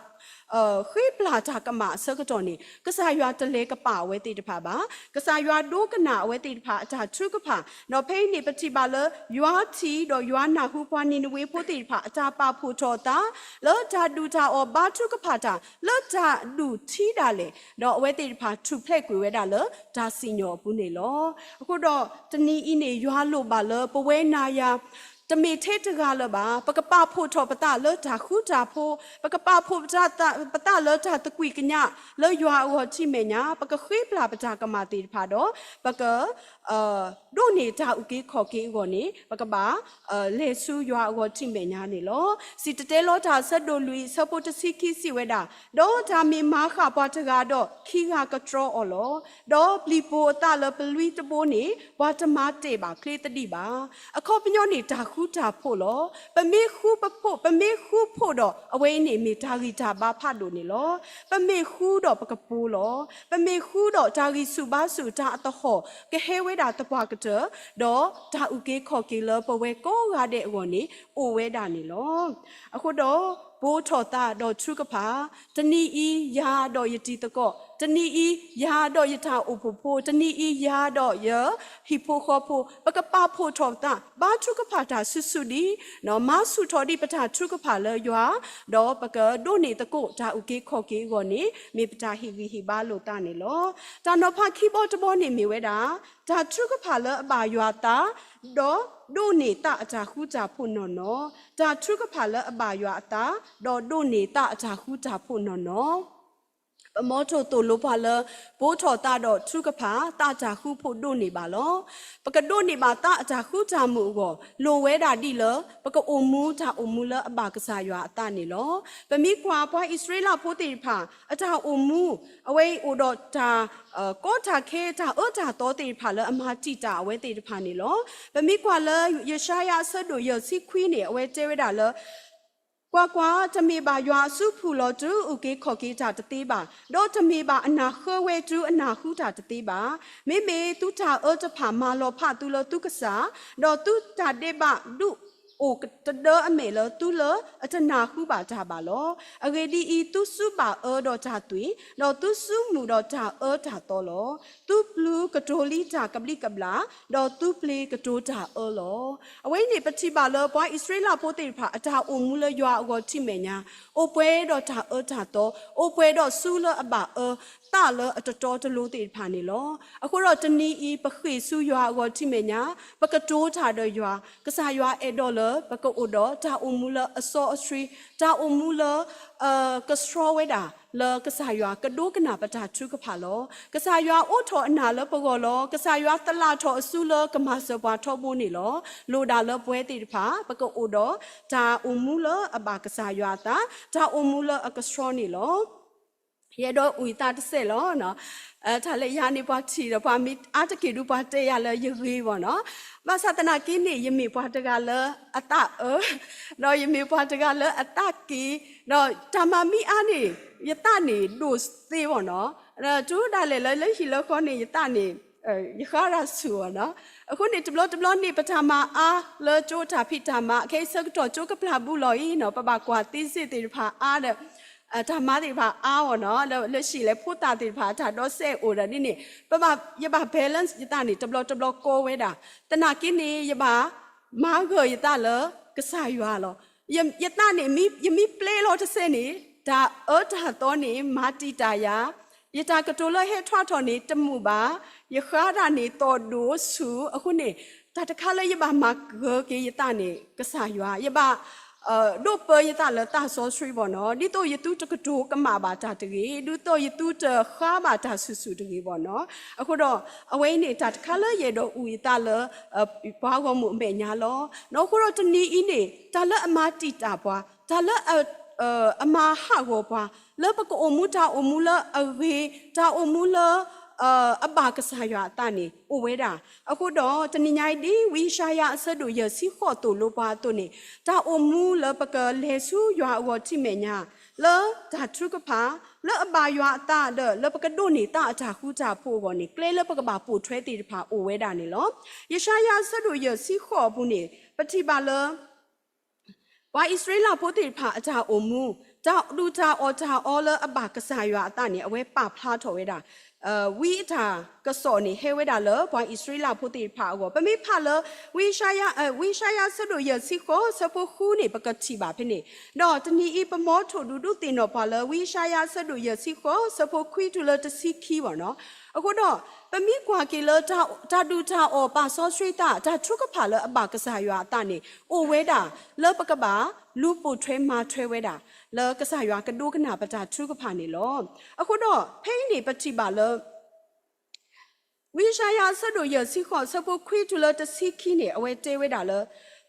ဃ့ပျၢ်တၢ်ကမၣ်အဆၢကတီၢ်န့ၣ် ကစၢ်ယွၤတလဲၤကပာ်အဝဲသ့ၣ်တဖၣ်ဘၣ်. ကစၢ်ယွၤဒိကနၣ်အဝဲသ့ၣ်တဖၣ်အတၢ်ထုကဖၣ်, ဒီးဖဲအံၤန့ၣ် ပထံၣ်ဘၣ်လၢ ယွၤထံၣ်ဒီးယွၤနၢ်ဟူပှၤနံၤနဝ့ဖိသ့ၣ်တဖၣ် အတၢ်ပာ်ဖှိၣ်ထီၣ်အသး လၢတၢ်ဒုၣ်တၢ်အီၣ်ဘါထုကဖၣ်တၢ် လၢတၢ်ဒုးထံဒၣ်လဲာ်, ဒီးအဝဲသ့ၣ်တဖၣ်ထူၣ်ဖျဲးကွံာ်ဝဲဒၣ်လၢတၢ်စံၣ်ညီၣ်အပူၤန့ၣ်လီၤ. အဃိဒီးတနံၤအံၤန့ၣ် ယွၤလိၣ်ဘၣ်လၢပဝဲနၤယၤ တမ့ၢ်ထဲတဂၤလၢၤဘၣ်. ပကပာ်ဖှိၣ်ထီၣ်ပသးလၢတၢ်ဃူတၢ်ဖိး, ပကပာ်ဖှိၣ်ပသးလၢတၢ်သကွံာ်ကညး လၢယွၤအဂီၢ်ထံးမဲာ်ညါ, ပကဃ့ပျၢ်ပတၢ်ကမၣ်သ့ၣ်တဖၣ်ဒီး ပက ဒိးန့ၢ်တၢ်အုၣ်က့ၤခီၣ်က့ၤအဂီၢ်န့ၣ် ပကဘၣ် လဲၤဆူယွၤအဂီၢ်ထံးမဲာ်ညါန့ၣ်လီၤ. စံၣ်တဲၤတဲလီၤတၢ်အဆၢဒိၣ်လွံၢ်အဆၢဖိတဆံခံစံးဝဲဒၣ်, ဒီးတၢ်မ့ၢ်မၤဃၣ်ပှၤတဂၤဒီး ခံဂၤကတြီအီၤလီၤ. ဒီးပျံၤပိၤအသးလၢပလွံၢ်တဘိန့ၣ် ပှၤတမၤတဲာ်ဘၣ်ချ့သဒံးဘၣ်. အခီပညီန့ၣ် တၢ်ဃူတၢ်ဖိးလီၤ. ပမ့ၢ်ဃူပဖိး, ပမ့ၢ်ဃူဖိးဒီး အဝဲအံၤန့ၣ်မ့ၢ်တၢ်ဂံၢ်တၢ်ဘါဖးဒိၣ်န့ၣ်လီၤ. ပမ့ၢ်ဃူဒီးပကပိၤလီၤ. ပမ့ၢ်ဃူဒီးတၢ်ဂံၢ်ဆူၣ်ဘါဆူၣ် တၢ်အသဟီၣ် ကဟဲဝဲဒၣ်သပှၢ်ကတၢၢ်, ဒီးတၢ်အုၣ်က့ၤခီၣ်က့ၤလၢပဝဲကိးဂၤဒဲးအဂီၢ်န့ၣ် အိၣ်ဝဲဒၣ်န့ၣ်လီၤ. အဃိဒီး ဘိးထီၣ်သးဒီးထုကဖၣ်, တနံၤအံၤယၤဒီးယတံၤသကိး, တနံၤအံၤယၤဒီးယတၢ်အိၣ်ဖှိၣ်ဖိ, တနံၤအံၤယၤဒီးယဟံၣ်ဖိဃီဖိ, ပကပာ်ဖှိၣ်ထီၣ်သး ဘါထုကဖၣ်တၢ်ဆူၣ်ဆူၣ်ဒံး, မၤဆူၣ်ထီၣ်ဒံးပတၢ်ထုကဖၣ်လၢယွၤ, ဒီးပကဒိးန့ၢ်သကိးတၢ်အုၣ်က့ၤခီၣ်က့ၤအဂီၢ်န့ၣ် မ့ၢ်ပတၢ်ဟ့ၣ်ဂံၢ်ဟ့ၣ်ဘါလိာ်သးန့ၣ်လီၤ. တၢ်နီၤဖးခံဘီတဘီန့ၣ်မ့ၢ်ဝဲဒၣ် တၢ်ထုကဖၣ်လၢအဘၣ်ယွၤအသး, ဒီးဒိးန့ၢ်သးအတၢ်ဃူတၢ်ဖိးနီၢ်နီၢ်, တၢ်ထုကဖၣ်လၢအဘၣ်ယွၤအသး, ဒီးဒိးန့ၢ်သးအတၢ်ဃူတၢ်ဖိးနီၢ်နီၢ် ပမီထိၣ်သိၣ်လိပှၤလၢ ဘိးထီၣ်သးဒီးထုကဖၣ် သးတၢ်ဃူဖိဒိးန့ၢ်ဘၣ်လီၤ. ပကဒိးန့ၢ်ဘၣ်သးအတၢ်ဃူတၢ်မုာ်အဂီၢ် လိၣ်ဝဲဒၣ်ဒ်လၢ ပကအိၣ်မူတၢ်အိၣ်မူလၢအဘၣ်ကစၢ်ယွၤအသးန့ၣ်လီၤ. ပမ့ၢ်ကွၢ်ပှၤအံၣ်စရ့လးဖိသ့ၣ်တဖၣ် အတၢ်အိၣ်မူ အဝဲအံၤအိၣ်ဒီးတၢ် ကီတၢ်ခဲ တၢ်အၢတၢ်သီသ့ၣ်တဖၣ်လၢအမၤတံာ်တာ်အဝဲသ့ၣ်တဖၣ်န့ၣ်လီၤ. ပမ့ၢ်ကွၢ်လၢယၡါယၤအဆၢဒိၣ်ယဲၢ်ဆံခွံန့ၣ် အဝဲတဲဝဲဒၣ်လၢ ကွၢ်ကွၢ်, တမ့ၢ်ဘၣ်ယွၤအစုပူၤလီၤတုၤအုၣ်က့ၤခီၣ်က့ၤတၢ်တသ့ဘၣ်, ဒီးတမ့ၢ်ဘၣ်အနၢ်ဃၢဝဲတုၤအနၢ်ဟူတၢ်တသ့ဘၣ်. မ့မ့ၢ်သုတၢ်အၢတဖၣ်မၤလီၤဖးသုလၢသုကစၢ်, ဒီးသုတၢ်ဒဲးဘးဒုးအိၣ်ကတဒၢအမဲာ်လၢသုလၢအတနၢ်ဟူဘၣ်တၢ်ဘၣ်လီၤ. အဂ့ၢ်ဒ်အံၤ, သုစုဘၣ်အၢဒီးတၢ်သွံၣ်, ဒီးသုစုမုၢ်ဒီးတၢ်အၢတၢ်သီလီၤ. သုပျုၤကတိၤလံတၢ်ကဘျံးကဘျၣ်, ဒီးသုပျ့ၤကတိၤတၢ်အၢလီၤ. အဝဲအံၤန့ၣ် ပထံၣ်ဘၣ်လၢပှၤအံၣ်စရ့လးဖိသ့ၣ်တဖၣ် အတၢ်အိၣ်မူလၢယွၤအဂီၢ်ထံးမဲာ်ညါ, အိၣ်ပှဲၤဒီးတၢ်အၢတၢ်သီ, အိၣ်ပှဲၤဒီးစုလၢအဘၣ်အၢ, သးလၢအတတီတလိၤသ့ၣ်တဖၣ်န့ၣ်လီၤ. အဃိဒီးတနံၤအံၤ ပဃ့ၢ်ဆူယွၤအဂီၢ်ထံးမဲာ်ညါ, ပကတိၤတၢ်ဒီးယွၤ, ကစၢ်ယွၤအဲၣ်ဒိးလၢ ပကအိၣ်ဒီးတၢ်အိၣ်မူလၢအစီအဆှံ, တၢ်အိၣ်မူလၢ ကဆှီဝဲဒၣ် လၢကစၢ်ယွၤကဒိကနၣ်ပတၢ်ထုကဖၣ်လီၤ. ကစၢ်ယွၤအိးထီၣ်အနၢ်လၢပဂီၢ်လီၤ. ကစၢ်ယွၤသလၣ်ထီၣ်အစုလၢကမၤစၢၤပှၤထီဘိန့ၣ်လီၤ. လိၣ်ဒၣ်လၢပဝဲသ့ၣ်တဖၣ် ပကအိၣ်ဒီးတၢ်အိၣ်မူလၢအဘၣ်ကစၢ်ယွၤအသး, တၢ်အိၣ်မူလၢအကဆှီန့ၣ်လီၤ. ယအဲၣ်ဒိးအုၣ်ယသးတစဲးလီၤ. တၢ်လၢယၤန့ၣ်ပှၤထံၣ်ဒီး ပှၤမ့ၢ်အါတက့ၢ်ဒုးပှၤတဲယၤလၢယဂ့ၤဘၣ်နီၤ. ဘၣ်ဆၣ်သနာ်က့န့ၣ် ယမ့ၢ်ပှၤတဂၤလၢအသးအၢ, ဒီးယမ့ၢ်ပှၤတဂၤလၢအသးက့ၤ, ဒီးတၢ်မၤမံအါန့ၣ် ယသးန့ၣ်ဒိၣ်သ့ဘၣ်နီၤ. တုၤဒၣ်လဲာ်လၢလၢဟံၣ်လၢဃီန့ၣ် ယသးန့ၣ် ယဃါတၢ်ဆူၣ်ဘၣ်နီၤ. အဃိန့ၣ် တဘျီတဘျီန့ၣ် ပတၢ်မၤအါလၢကၠိတၢ်ဖံးတၢ်မၤ ခဲအံၤဆၢကတီၢ်ကၠိကပျၢ်ဘူးလီၤအံၤနီၤ, ပဘၣ်ကွၢ်သ့စ့ၣ်သ့ၣ်တဖၣ်အါဒီး တၢ်မၤသ့ၣ်တဖၣ်အါအီၤနီၤ, လၢ လၢဟံၣ်လဲၤဖိသၣ်သ့ၣ်တဖၣ် တၢ်ဒီးစဲအိၣ်ဒီးဒ်န့ၣ် ပဘၣ် ယဘၣ် balance ယသးန့ၣ် တဘျီတဘျီကီဝဲဒၣ်. သနာ်က့န့ၣ် ယဘၣ်မၤဂၢၢ်ယသးလၢကစၢ်ယွၤလီၤ. ယ ယသးန့ၣ် မ့ၢ် ယမ့ၢ်ပျဲလီၤတစဲးန့ၣ် တၢ်အၢတၢ်သီန့ၣ် မၤတံာ်တာ်ယၤ, ယတၢ်ကတိၤလၢဟဲထွါထီၣ်န့ၣ် တမုာ်ဘၣ်, ယဃါတၢ်န့ၣ်သီၣ်ဒိၣ်ဆူၣ်, အဃိန့ၣ် တၢ်တခါလၢယဘၣ်မၤဂၢၢ်က့ၤယသးန့ၣ် ကစၢ်ယွၤ, ယဘၣ် ဒိးပၢယသးလၢသးစီဆှံဘၣ်နီၤ, ဒ်သိးယသုတကတိၤကမၣ်ဘၣ်တၢ်တဂ့ၤ, ဒ်သိးယသုတဃါဘၣ်တၢ်ဆူၣ်ဆူၣ်တဂ့ၤဘၣ်နီၤ. အဃိဒီး အဝဲအံၤန့ၣ် တၢ်တခါလၢယအဲၣ်ဒိးအုၣ်ယသးလၢ ပှၤဂီၢ်မုၢ်အမဲာ်ညါလီၤ. အဃိဒီးတနံၤအံၤန့ၣ် တၢ်လၢအမၤတံာ်တာ်ပှၤ, တၢ်လၢ အမၤဟးဂီၤပှၤ လၢပကအိၣ်မူတၢ်အိၣ်မူလၢအဂ့ၤ, တၢ်အိၣ်မူလၢ အဘၣ်ကစၢ်ယွၤအသးန့ၣ် အိၣ်ဝဲဒၣ်. အဃိဒီး တနံၤညါအံၤဒ် ဝံယၡါယၤအဆၢဒိၣ်ယဲၢ်ဆံဃိးသိၣ်လိပှၤအသိးန့ၣ်, တၢ်အိၣ်မူလၢပကလဲၤဆူယွၤအဂီၢ်ထံးမဲာ်ညါ လၢတၢ်ထုကဖၣ် လၢအဘၣ်ယွၤအသးဒီး လၢပကဒိးန့ၢ်သးအတၢ်ဃူတၢ်ဖိးအဂီၢ်န့ၣ် ကျဲလၢပကဘၣ်ပိာ်ထွဲသ့ၣ်တဖၣ်အိၣ်ဝဲဒၣ်န့ၣ်လီၤ. ယၡါယၤအဆၢဒိၣ်ယဲၢ်ဆံဃိးအပူၤန့ၣ် ပထံၣ်ဘၣ်လၢ ပှၤအံၣ်စရ့လးဖိသ့ၣ်တဖၣ်အတၢ်အိၣ်မူ, တၢ်ဒုၣ်တၢ်အီၣ်တၢ်အီလၢအဘၣ်ကစၢ်ယွၤအသးန့ၣ် အဝဲပာ်ဖျါထီၣ်ဝဲဒၣ် ဝံအတၢ်ကစီၣ်န့ၣ် ဟဲဝဲဒၣ်လၢပှၤအံၣ်စရ့လးဖိသ့ၣ်တဖၣ်အဂီၢ်. ပမ့ၢ်ဖးလၢ ဝံယၡါယၤ ဝံယၡါယၤဆၢဒိၣ်ယဲၢ်ဆံဃိး ဆၢဖိဃုန့ၣ် ပကထံၣ်ဘၣ်ဖဲန့ၣ်, ဒီးတနံၤအံၤ ပမီထိၣ်ဒုးဒုးသ့ၣ်နီၣ်ပှၤလၢ ဝံယၡါယၤဆၢဒိၣ်ယဲၢ်ဆံဃိး ဆၢဖိခွံတုၤလၢတဆံခံဘၣ်နီၤ. အဃိဒီး ပမ့ၢ်ကွၢ်က့ၤလၢ တၢ်ဒုၣ်တၢ်အီၣ်ပာ်စီဆှံသး တၢ်ထုကဖၣ်လၢအဘၣ်ကစၢ်ယွၤအသးန့ၣ် အိၣ်ဝဲဒၣ် လၢပကဘၣ်လူၤပိာ်ထွဲမၤထွဲဝဲဒၣ် လၢကစၢ်ယွၤကဒိကနၣ်ပတၢ်ထုကဖၣ်န့ၣ်လီၤ. အဃိဒီး ဖဲအံၤန့ၣ် ပထံၣ်ဘၣ်လၢ ဝံယၡါယၤအဆၢဒိၣ်ယဲၢ်ဆံဃိး ဆၢဖိခွံတုၤလၢတဆံခံန့ၣ် အဝဲတဲဝဲဒၣ်လၢ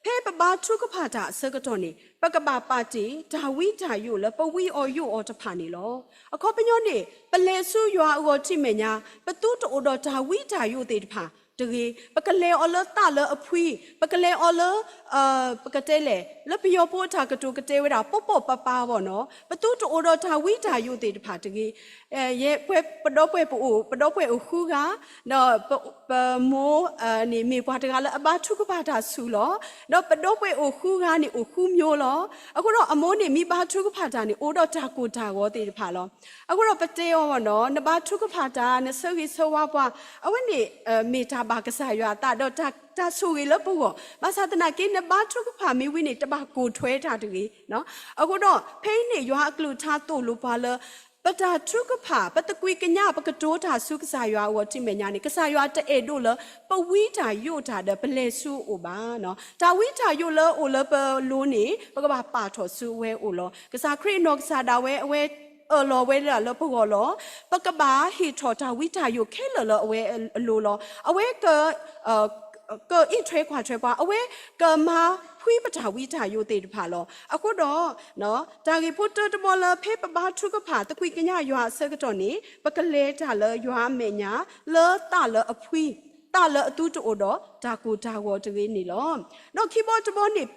ဖဲပဘါထုကဖၣ်တၢ်အဆၢကတီၢ်န့ၣ် ပကဘၣ်ပာ်တ့ၢ် တၢ်ဝံတၢ်ယိးလၢပဝံအီၤယိးအီၤတဖၣ်န့ၣ်လီၤ. အခီပညီန့ၣ် ပလဲၤဆူယွၤအဂီၢ်ထံးမဲာ်ညါ ပသုတအိၣ်ဒီးတၢ်ဝံတၢ်ယိးသ့ၣ်တဖၣ် တဂ့ၤ, ပကလဲၤအီၤလၢသၣ်လၢအဖှံ, ပကလဲၤအီၤလၢ ပကတဲလဲၣ်, လၢပယီၤဖိအတၢ်ကတိၤကတဲဝဲဒၣ် ပေါ့ပေါ့ပါးပါး ပေါ့နော်, ပသူတအိၣ်ဒီးတၢ်ဝံတၢ်ယိာ်သ့ၣ်တဖၣ်တဂ့ၤ. ယဲ ပဒီပုၢ်ဝဲၢ်ပအိၣ်, ပဒီပုၢ်ဝဲၢ်အိၣ်ဃုဂၤ, ဒီးပမိၢ်န့ၣ်မ့ၢ်ပှၤတဂၤလၢအဘါထုကဖၣ်တၢ်ဆူၣ်လီၤ. ဒီးပဒီပုၢ်ဝဲၢ်အိၣ်ဃုဂၤန့ၣ်အိၣ်ဃုမျိုးလီၤ. အဃိဒီးအမိၢ်န့ၣ်မ့ၢ်ဘါထုကဖၣ်တၢ်န့ၣ် အိၣ်ဒီးတၢ်ကိၢ်တၢ်ဂီၤသ့ၣ်တဖၣ်လီၤ. အဃိဒီးပတဲအီၤ ပေါ့နော်, နဘါထုကဖၣ်တၢ် နဆၢဂ့ၤဆၢဝါပှၤ, အဝဲန့ၣ် မ့ၢ်တၢ်ဘၣ်ကစၢ်ယွၤအသး ဒီးတၢ်ဆိၣ်ဂ့ၤလၢပဂီၢ်, ဘၣ်ဆၣ်သနာ်က့ နဘါထုကဖၣ်မ့ၢ်ဝံၤန့ၣ် တဘၣ်ကိၢ်ထွဲတၢ်တဂ့ၤ. အဃိဒီး ဖဲအံၤန့ၣ် ယွၤအကလုၢ်ကထါသိၣ်လိပှၤလၢ ပတၢ်ထုကဖၣ် ပသကွံာ်ကညး ပကတိၤတၢ်ဆူကစၢ်ယွၤအဂီၢ် ထံမဲာ်ညါန့ၣ် ကစၢ်ယွၤတအဲၣ်ဒိးလၢ ပဝံတၢ်ယိာ်တၢ်ဒီး ပလဲၤဆူအအိၣ်ဘၣ်. တၢ်ဝံတၢ်ယိာ်လၢအအိၣ်လၢပလိၤန့ၣ် ပကဘၣ်ပာ်ထီၣ်ဆူအဝဲအအိၣ်လီၤ. ကစၢ်ခရံာ်အနီၢ်ကစၢ်ဒၣ်ဝဲ အဝဲအၢၣ်လီၤဝဲဒၣ်လၢပဂီၢ်လီၤ. ပကဘၣ်ဟ့ၣ်ထီၣ်တၢ်ဝံတၢ်ယိာ်ခဲလၢာ်လၢအဝဲအလိၤလီၤ. အဝဲက ကအံးထွဲကွၢ်ထွဲပှၤ, အဝဲကမၤဖှံပတၢ်ဝံတၢ်ယိာ်သ့ၣ်တဖၣ်လီၤ. အဃိဒီး တၢ်ဂ့ၢ်ဖိတၢတဘီလၢ ဖဲပဘါထုကဖၣ် သကွံာ်ကညးယွၤအဆၢကတီၢ်န့ၣ် ပကလဲၤတၢ်လၢယွၤအမဲာ်ညါ လၢသၣ်လၢအဖှံ, သၣ်လၢအသူတအိၣ်ဒီးတၢ်ကိၢ်တၢ်ဂီၤတဂ့ၤန့ၣ်လီၤ. ဒီးခံဘီတဘီန့ၣ်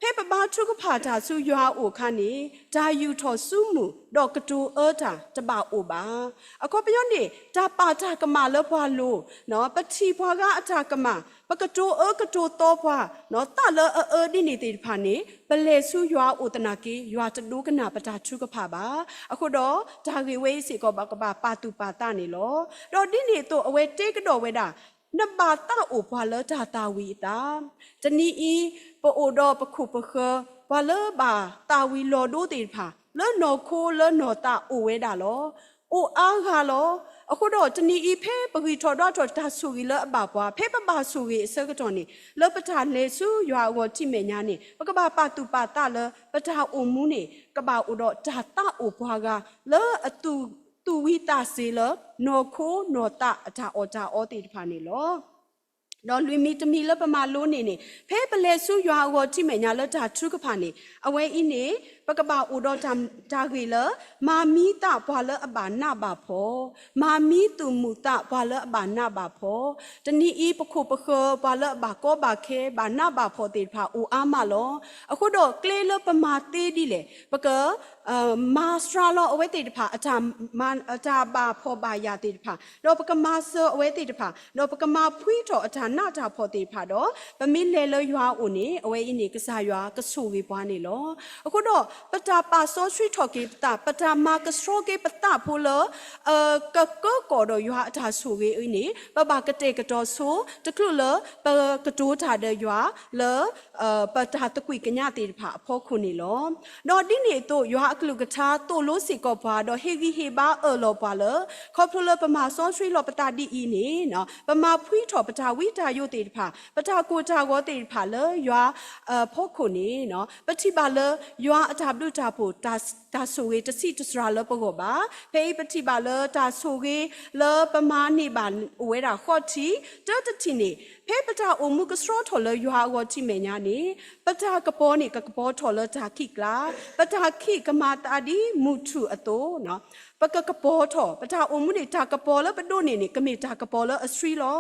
ဖဲပဘါထုကဖၣ်တၢ်ဆူယွၤအအိၣ်အခါန့ၣ် တၢ်ယူာ်ထီၣ်စုမုၢ် ဒီးကတိၤအၢတၢ်တဘၣ်အိၣ်ဘၣ်. အခီပညီန့ၣ် တၢ်ပာ်တၢ်ကမၣ်လၢပှၤလိၤ, ပထံၣ်ပှၤဂၤအတၢ်ကမၣ်, ပကတိၤအၢကတိၤသီပှၤ, သၣ်လၢအအၢဒ်န့ၣ်သ့ၣ်တဖၣ်န့ၣ် ပလဲၤဆူယွၤအအိၣ်သနာ်က့ ယွၤတဒိကနၣ်ပတၢ်ထုကဖၣ်ဘၣ်. အဃိဒီး တၢ်ဂ့ၢ်ဝဲအံၤစ့ၢ်ကီး ပကဘၣ်ပာ်သူၣ်ပာ်သးန့ၣ်လီၤ. ဒီးဒ်န့ၣ်အသိး အဝဲတဲကဒီးဝဲဒၣ် နဘၣ်သးအိၣ်ပှၤလၢတၢ်သၣ်ဝံၤအသး, တနံၤအံၤ ပအိၣ်ဒီးပခိၣ်ပဃၢၤ ပှၤလၢဘၣ်သၣ်ဝံၤလီၤဒိသ့ၣ်တဖၣ် လၢနီၢ်ခိလၢနီၢ်သးအိၣ်ဝဲဒၣ်လီၤ. အိၣ်အါဂၤလီၤ. အဃိဒီးတနံၤအံၤ ဖဲပဂံၢ်ထီၣ်ဒွးထီၣ်တၢ်ဆိၣ်ဂ့ၤလၢအဘၣ်ပှၤ, ဖဲပဘၣ်ဆိၣ်ဂ့ၤအဆၢကတီၢ်န့ၣ် လၢပတၢ်လဲၤဆူယွၤအဂီၢ်ထံမဲာ်ညါန့ၣ် ပကဘၣ်ပာ်သူၣ်ပာ်သးလၢ ပတၢ်အိၣ်မူန့ၣ် ကဘၣ်အိၣ်ဒီးတၢ်သးအိၣ်ပှၤဂၤ လၢအသူၣ်ဝံသးစ့ၤလၢ နီၢ်ခိနီၢ်သးအတၢ်အီၣ်တၢ်အီသ့ၣ်တဖၣ်န့ၣ်လီၤ. ဒီးလွံၢ်မံၤတမံၤလၢပမၤလိန့ၢ်န့ၣ် ဖဲပလဲၤဆူယွၤအဂီၢ်ထံမဲာ်ညါလၢတၢ်ထုကဖၣ်န့ၣ် အဝဲအံၤန့ၣ် ပကဘၣ်အိၣ်ဒီးတၢ်ဂ့ၢ်လၢ မၤမံသးပှၤလၢအဘၣ်နးဘၣ်ဖှီၣ်, မၤမံသူၣ်မုာ်သးပှၤလၢအဘၣ်နးဘၣ်ဖှီၣ်, တနံၤအံၤပခိၣ်ပဃၢၤပှၤလၢအဘၣ်ကီဘၣ်ခဲ ဘၣ်နးဘၣ်ဖှီၣ်သ့ၣ်တဖၣ်အိၣ်အါမးလီၤ. အဃိဒီးကျဲလၢပမၤသ့ဒ်လဲၣ် ပက မၤစှၤလီၤအဝဲသ့ၣ်တဖၣ် အတၢ်မၤ အတၢ်ဘၣ်ဖှီၣ်ဘၣ်ယာ်သ့ၣ်တဖၣ်, ဒီးပကမၤစၢၤအဝဲသ့ၣ်တဖၣ်, ဒီးပကမၤဖှံထီၣ်အတၢ်နးတၢ်ဖှီၣ်သ့ၣ်တဖၣ်ဒီး ပမ့ၢ်လဲၤလၢယွၤအအိၣ်န့ၣ် အဝဲအံၤန့ၣ်ကစၢ်ယွၤကဆိၣ်ဂ့ၤပှၤန့ၣ်လီၤ. အဃိဒီး ပတၢ်ပာ်စီဆှံထီၣ်က့ၤပသး, ပတၢ်မၤကဆှီက့ၤပသးဖိလၢ ကကၢကီၢ်ဒီးယွၤအတၢ်ဆိၣ်ဂ့ၤအံၤန့ၣ် ပဘၣ်ကတဲာ်ကတီၤဆိ တချုးလၢပကတိၤတၢ်ဒီးယွၤလၢ ပတၢ်သကွံာ်ကညးသ့ၣ်တဖၣ်အဖီခိၣ်န့ၣ်လီၤ. ဒီးဒ်န့ၣ်အသိး ယွၤအကလုၢ်ကထါသိၣ်လိစ့ၢ်ကီးပှၤ ဒီးဟ့ၣ်ဂံၢ်ဟ့ၣ်ဘါအၢၣ်လီၤပှၤလၢ ခီဖျိလၢပမၤစီဆှံလီၤပသးဒ်အံၤန့ၣ် ပမၤဖှံထီၣ်ပတၢ်ဝံတၢ်ယိာ်သ့ၣ်တဖၣ်, ပတၢ်ကိၢ်တၢ်ဂီၤသ့ၣ်တဖၣ်လၢယွၤအဖီခိၣ်န့ၣ် ပထံၣ်ဘၣ်လၢယွၤအတၢ်ဘျုးတၢ်ဖှိၣ် တၢ်ဆိၣ်ဂ့ၤတဆံးတစှၤလၢပဂီၢ်ဘၣ်. ဖဲအံၤပထံၣ်ဘၣ်လၢတၢ်ဆိၣ်ဂ့ၤလၢပမၤန့ၢ်ဘၣ်အိၣ်ဝဲဒၣ်ဃိးထံၣ်, တၢတထံၣ်န့ၣ် ဖဲပတၢ်အိၣ်မူကဆှီထီၣ်လၢယွၤအဂီၢ်ထံမဲာ်ညါန့ၣ် ပတၢ်ကပီၤန့ၣ်ကကပီၤထီၣ်လၢတၢ်ခံးကျါ, ပတၢ်ခံးကမၤသးဒ်မုၢ်ထူၣ်အသိး, ပကကပီၤထီၣ် ပတၢ်အိၣ်မူန့ၣ် တၢ်ကပီၤလၢပဒိးန့ၢ်န့ၣ် ကမ့ၢ်တၢ်ကပီၤလၢအဆှံလီၤ.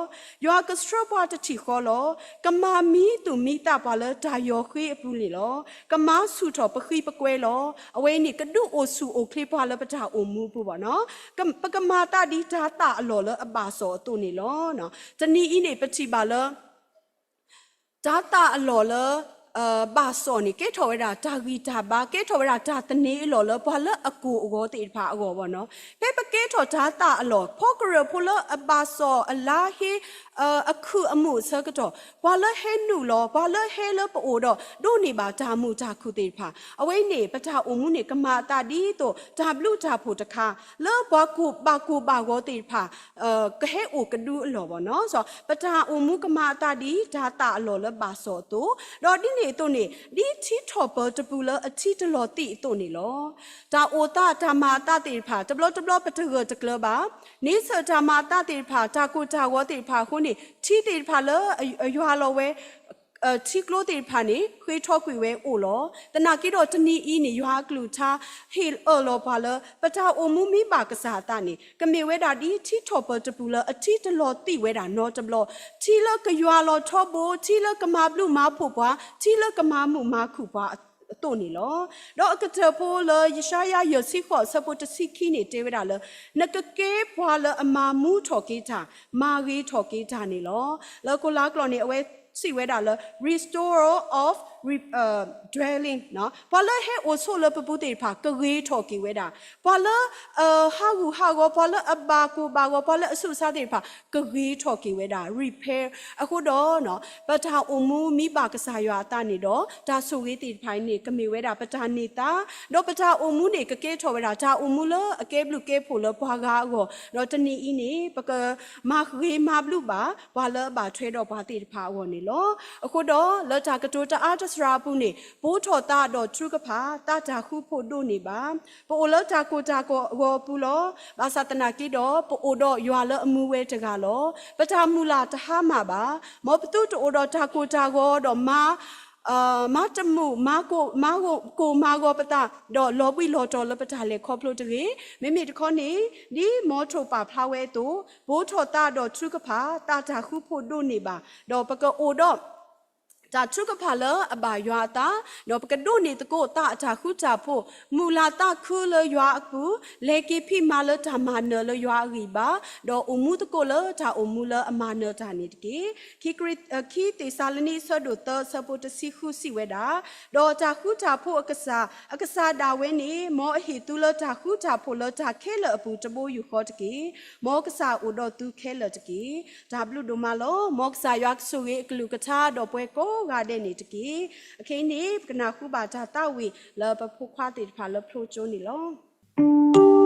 ယွၤကဆှၢပှၤတထံၣ်ဃီလီၤ. ကမၤမံသူၣ်မံသးပှၤလၢတၢ်ယီၤဃ့အပူၤန့ၣ်လီၤ. ကမၤဆူၣ်ထီၣ်ပဃံပကွဲလီၤ. အဝဲအံၤန့ၣ် ကဒုးအိၣ်ဆူၣ်အိၣ်ချ့ပှၤလၢပတၢ်အိၣ်မူအပူၤဘၣ်နီၤ. ပကမၤသးဒ်တၢ်သးအလီၢ်လၢအဘၣ်စီၣ်အသိးန့ၣ်လီၤ. တနံၤအံၤန့ၣ် ပထံၣ်ဘၣ်လၢ တၢ်သးအလီၢ်လၢ ဘၣ်စီၣ်န့ၣ် ကဲထီၣ်ဝဲဒၣ်တၢ်ဂံၢ်တၢ်ဘါ, ကဲထီၣ်ဝဲဒၣ်တၢ်သန့ၤအလီၢ်လၢပှၤလၢအကိၢ်အဂီၤသ့ၣ်တဖၣ်အဂီၢ်ဘၣ်နီၤ. ဖဲပကဲထီၣ်တၢ်သးအလီၢ် ဖီကရၢၢ်ဖိလၢအဘၣ်စီၣ်အလါဟ့ အခုၣ်အမုာ်အဆၢကတီၢ်, ပှၤလၢဟဲနုာ်လီၤ, ပှၤလၢဟဲလၢပအိၣ်ဒီး ဒိးန့ၢ်ဘၣ်တၢ်မုာ်တၢ်ခုၣ်သ့ၣ်တဖၣ်, အဝဲအံၤန့ၣ် ပတၢ်အိၣ်မူန့ၣ် ကမၤအသးဒ်သိး တၢ်ဘျုးတၢ်ဖှိၣ်တခါ လၢပှၤကိၢ်ဘၣ်ကိၢ်ဘၣ်ဂီၤသ့ၣ်တဖၣ် ကဟဲအိၣ်ကဒုအလီၢ်ဘၣ်နီၤ. ပတၢ်အိၣ်မူကမၤအသးဒ်တၢ်သးအလီၢ်လၢဘၣ်စီၣ်အသိး, ဒီးဒ်န့ၣ်အသိးန့ၣ် ဒ်ထံထီၣ်ပၢၤတပူၤလၢအထံတလီၤသံးအသိးန့ၣ်လီၤ. တၢ်အိၣ်သးတၢ်မၤအသးသ့ၣ်တဖၣ် တဘျီတဘျီပတဂၢၢ်တကျၢၤဘၣ်. န့ဆၢၣ်တၢ်မၤအသးသ့ၣ်တဖၣ် တၢ်ကိၢ်တၢ်ဂီၤသ့ၣ်တဖၣ်အဃိန့ၣ် ထံသ့ၣ်တဖၣ်လၢအယွၤလီၤဝဲ ထံကျိသ့ၣ်တဖၣ်န့ၣ် ဃ့ထီကွံာ်ဝဲအိၣ်လီၤ. သနာ်က့ဒီးတနံၤအံၤန့ၣ် ယွၤအကလုၢ်ကထါ ဟ့ၣ်အၢၣ်လီၤပှၤလၢ ပတၢ်အိၣ်မူမ့ၢ်ဘၣ်ကစၢ်အသးန့ၣ် ကမ့ၢ်ဝဲဒၣ်ဒ်ထံထီၣ်ပၢၤတပူၤလၢအထံတလီၤသံၣ်ဝဲဒၣ်နီတဘျီ, ထံလၢကယွၤလီၤထီဘိ, ထံလၢကမၤဘျုးမၤဖှိၣ်ပှၤ, ထံလၢကမၤမုာ်မၤခုၣ်ပှၤအသိးန့ၣ်လီၤ. ဒီးအကတၢၢ်ဖိလၢယၡါယၤယဲၢ်ဆံဃိးအဆၢဖိတဆံခံန့ၣ်တဲဝဲဒၣ်လၢ နကကဲပှၤလၢအမၤမူထီၣ်က့ၤတၢ်, မၤဂ့ၤထီၣ်က့ၤတၢ်န့ၣ်လီၤ. လၢခိလၢကျိာ်န့ၣ် အဝဲစံးဝဲဒၣ်လၢ restorer of re- dwelling ပှၤလၢဟဲအိၣ်ဆိးလၢပပူၤသ့ၣ်တဖၣ် ကဂ့ၤထီၣ်က့ၤဝဲဒၣ်, ပှၤလၢ ဟးဂူာ်ဟးဂီၤ, ပှၤလၢအဘၣ်ကိၢ်ဘၣ်ဂီၤ, ပှၤလၢအဆူးအဆါသ့ၣ်တဖၣ် ကဂ့ၤထီၣ်က့ၤဝဲဒၣ် repair. အဃိဒီး ပတၢ်အိၣ်မူမ့ၢ်ဘၣ်ကစၢ်ယွၤအသးန့ၣ်ဒီး တၢ်ဆိၣ်ဂ့ၤသ့ၣ်တဖၣ်အံၤန့ၣ် ကမ့ၢ်ဝဲဒၣ်ပတၢ်န့ၢ်သါ, ဒီးပတၢ်အိၣ်မူန့ၣ် ကကဲထီၣ်ဝဲဒၣ် တၢ်အိၣ်မူလၢအကဲဘျုးကဲဖှိၣ်လၢပှၤဂၤအဂီၢ်, ဒီးတနံၤအံၤန့ၣ် ပကမၤဂ့ၤမၤဘျုးဘၣ် ပှၤလၢအဘၣ်ထွဲဒီးပှၤသ့ၣ်တဖၣ်အဂီၢ်န့ၣ်လီၤ. အဃိဒီး လၢတၢ်ကတိၤတအါတစှၤအပူၤန့ၣ် ပိာ်ထီၣ်သးဒီးထုကဖၣ်, သးတၢ်ဃူဖိးဒိးန့ၢ်ဘၣ်. ပအိၣ်လၢတၢ်ကိၢ်တၢ်ဂီၤအပူၤလီၤ. ဘၣ်ဆၣ်သနာ်က့ဒီး ပအိၣ်ဒီးယွၤလၢအမူဝဲတဂၤလီၤ. ပတၢ်မုၢ်လၢ်တဟါမၢ်ဘၣ်. မ်ပသုတအိၣ်ဒီးတၢ်ကိၢ်တၢ်ဂီၤဒီးမၤ မၤတမုာ် မၤကိၢ်မၤဂီၤ ကိၢ်မၤဂီၤပသး ဒီးလီၤဘှံးလီၤတီၤလၢပတၢ်လဲၤခီဖျိတဂ့ၤ. မ့မ့ၢ်တခီန့ၣ် ဒ်မ်ထိၣ်ပာ်ဖျါဝဲအသိး, ပိာ်ထီၣ်သးဒီးထုကဖၣ်, သးတၢ်ဃူဖိးဒိးန့ၢ်ဘၣ်, ဒီးပကအိၣ်ဒီး တၢ်ထုကဖၣ်လၢအဘၣ်ယွၤအသး, ဒီးပကဒိးန့ၢ်သကိးသးအတၢ်ဃူတၢ်ဖိး, မုၢ်လၢ်သးခုလၢယွၤအပူၤ, လဲၤက့ၤဖံးမၤလၢတၢ်မၤနၢၤလၢယွၤအဂံၢ်ဘါ, ဒီးအိၣ်မူသကိးလၢတၢ်အိၣ်မူလၢအမၤနၢၤတၢ်န့ၣ်တက့ၢ်. ခံ, ခံသ့းစၤလနံ အဆၢဒိၣ်သၢ အဆၢဖိတဆံဃုစံးဝဲဒၣ်, ဒီးတၢ်ဃူတၢ်ဖိးအကစၢ်, အကစၢ်ဒၣ်ဝဲန့ၣ် မ်အဟ့ၣ်သုလၢတၢ်ဃူတၢ်ဖိးလၢတၢ်ခဲလၢာ်အပူၤတဘိယူၢ်ဃီတက့ၢ်. မ်ကစၢ်အိၣ်ဒီးသုခဲလၢာ်တက့ၢ်. တၢ်ဘျုးဒိၣ်မးလီၤ. မ်ကစၢ်ယွၤကဆိၣ်ဂ့ၤအကလုၢ်ကထါဒီးပှၤကိးဂၤဒဲးန့ၣ်တက့ၢ်. အခဲအံၤန့ၣ် ပကနၢ်ဟူဘၣ်တၢ်သးဝံၣ်လၢပဖိခွါသ့ၣ်တဖၣ်လၢဖျိကၠိန့ၣ်လီၤ.